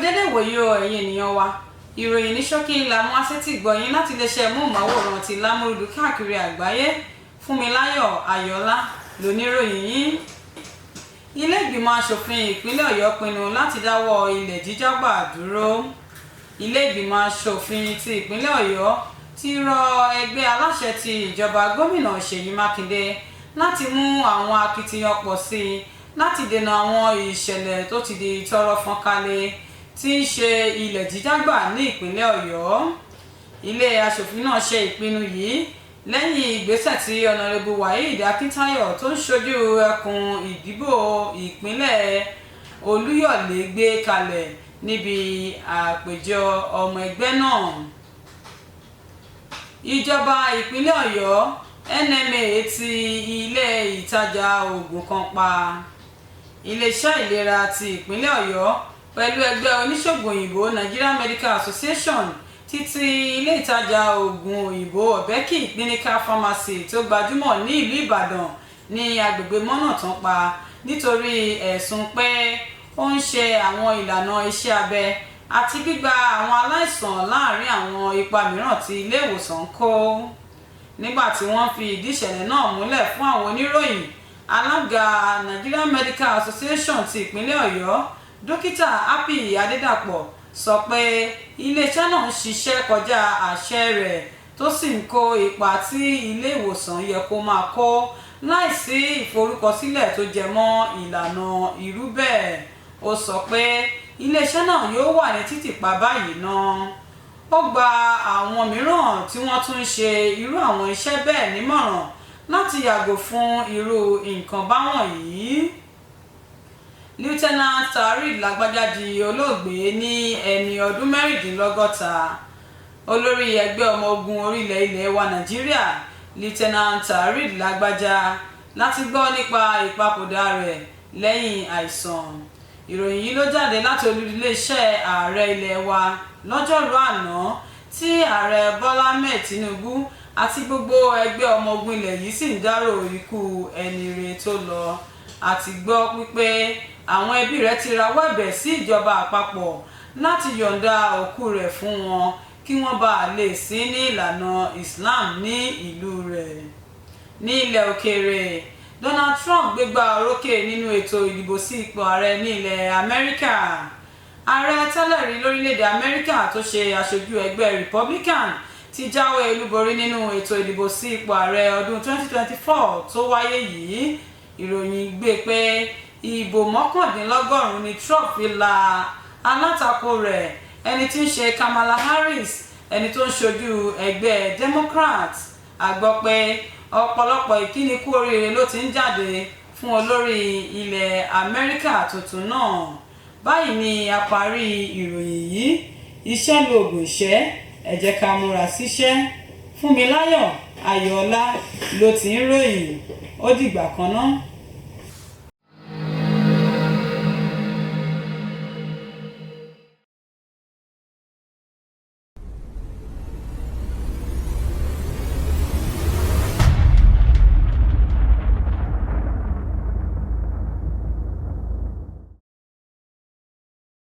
Dédé wòye o, ẹ̀yin ènìyàn wa. Ìròyìn ní ṣókí la mú asétì gbọ̀yìn láti iléeṣẹ́ móhùnmáwòrán ti Lámúrúdù káàkiri àgbáyé. Fúnmiláyọ̀ Ayọ̀ọ́lá lóníròyìn yín. Ilé ìgbìmọ̀ asòfin ìpínlẹ̀ Ọ̀yọ́ pinnu láti dáwọ́ ilẹ̀ jíjágbà dúró. Ilé ìgbìmọ̀ asòfin ti ìpínlẹ̀ Ọ̀yọ́ ti rọ ẹgbẹ́ aláṣẹ ti ìjọba gómìnà Ṣèyí Mákindé láti mú àwọn akitiyan pọ̀ sí i láti dènà àwọn ìṣẹ̀lẹ̀ tó ti di tọ́rọ́ fọ́nkálé tí ń ṣe ilẹ̀ jíjágbà ní ìpínlẹ̀ Ọ̀yọ́. Ilé asòfin náà ṣe ìpinnu yìí lẹ́yìn ìgbésẹ̀ tí Ọ̀nàrẹ́bù Waheed Akíntayọ̀ tó ń ṣojú ẹkùn ìdìbò ìpínlẹ̀ Olúyọ̀lé gbé kalẹ̀ níbi àpèjọ ọmọ ẹgbẹ́ náà. Ìjọba ìpínlẹ̀ Ọ̀yọ́ NMA ti ilé ìtajà oògùn kan pa. Iléeṣẹ́ ìlera ti ìpínlẹ̀ Ọ̀yọ́ pẹ̀lú ẹgbẹ́ oníṣègùn òyìnbó Nigeria Medical Association ti ti ilé ìtajà oògùn òyìnbó Obeki Clinical Pharmacy tó gbajúmọ̀ ní ìlú Ìbàdàn ní agbègbè Mọ́nàtán pa nítorí ẹ̀sùn pé ó ń ṣe àwọn ìlànà iṣẹ́ abẹ àti gbígba àwọn aláìsàn láàrin àwọn ipa mìíràn tí ilé ìwòsàn ń kó. Nígbà tí wọ́n fi ìdí ìṣẹ̀lẹ̀ náà múlẹ̀ fún àwọn oníròyìn, alága Nigeria Medical Association ti ìpínlẹ̀ Ọ̀yọ́, Dókítà Happy Adédàpọ̀, sọ pé iléeṣẹ́ náà ń ṣiṣẹ́ kọjá àṣẹ rẹ̀ tó sì ń kó ipa tí ilé ìwòsàn yẹ kó máa kó láìsí ìforúkọsílẹ̀ tó jẹ mọ́ ìlànà irú bẹ́ẹ̀. Ó sọ pé iléeṣẹ́ náà yóò wà ní títìpa báyìí ná. Ó gba àwọn mìíràn tí wọ́n tún ń ṣe irú àwọn iṣẹ́ bẹ́ẹ̀ nímọ̀ràn láti yàgò fún irú nǹkan báwọ̀nyí. Lieutenant Taoreed Lagbaja di olóògbé ní ẹni ọdún 64. Olórí ẹgbẹ́ ọmọ ogun orílẹ̀ ilẹ̀ wa Nàìjíríà, Lieutenant Taoreed Lagbaja, láti gbọ́ nípa ìpapòdà rẹ̀ lẹ́yìn àìsàn. Ìròyìn yìí ló jáde láti olú iléeṣẹ́ ààrẹ ilẹ̀ wa lọ́jọ́rùú àná, tí ààrẹ Bọ́lá Ahmed Tinubu àti gbogbo ẹgbẹ́ ọmọ ogun ilẹ̀ yìí sì ń dárò ikú ẹni ire tó lọ. A ti gbọ́ wípé àwọn ẹbí rẹ̀ ti rawọ́ ẹ̀bẹ̀ sí ìjọba àpapọ̀ láti yọ̀ǹda òkú rẹ̀ fún wọn kí wọ́n bàa lè sìn ní ìlànà Islam ní ìlú rẹ̀. Ní ilẹ̀ òkèèrè, Donald Trump gbégbá orókè nínú ètò ìdìbò sí ipò ààrẹ ní ilẹ̀ Amẹ́ríkà. Ààrẹ tẹ́lẹ̀ rí lórílẹ̀‐èdè Amẹ́ríkà tó ṣe aṣojú ẹgbẹ́ Republican ti jáwé olúborí nínú ètò ìdìbò sí ipò ààrẹ ọdún 2024 tó wáyé yìí. Ìròyìn gbé pé ìbò 91 ni Trump fi la alátakò rẹ̀, ẹni tí ń ṣe Kamala Harris, ẹni tó ń ṣojú ẹgbẹ́ Democrat. A gbọ́ pé ọ̀pọ̀lọpọ̀ ìkíni kú oríire ló ti ń jáde fún olórí ilẹ̀ Amẹ́ríkà tuntun náà. Báyìí ni a parí ìròyìn yìí. Iṣẹ́ lóògùn ìṣẹ́, ẹ jẹ́ ká múra síṣẹ́. Fúnmiláyọ̀ Ayọ̀ọ́lá ló ti ń ròyìn. Ó dìgbà kan ná.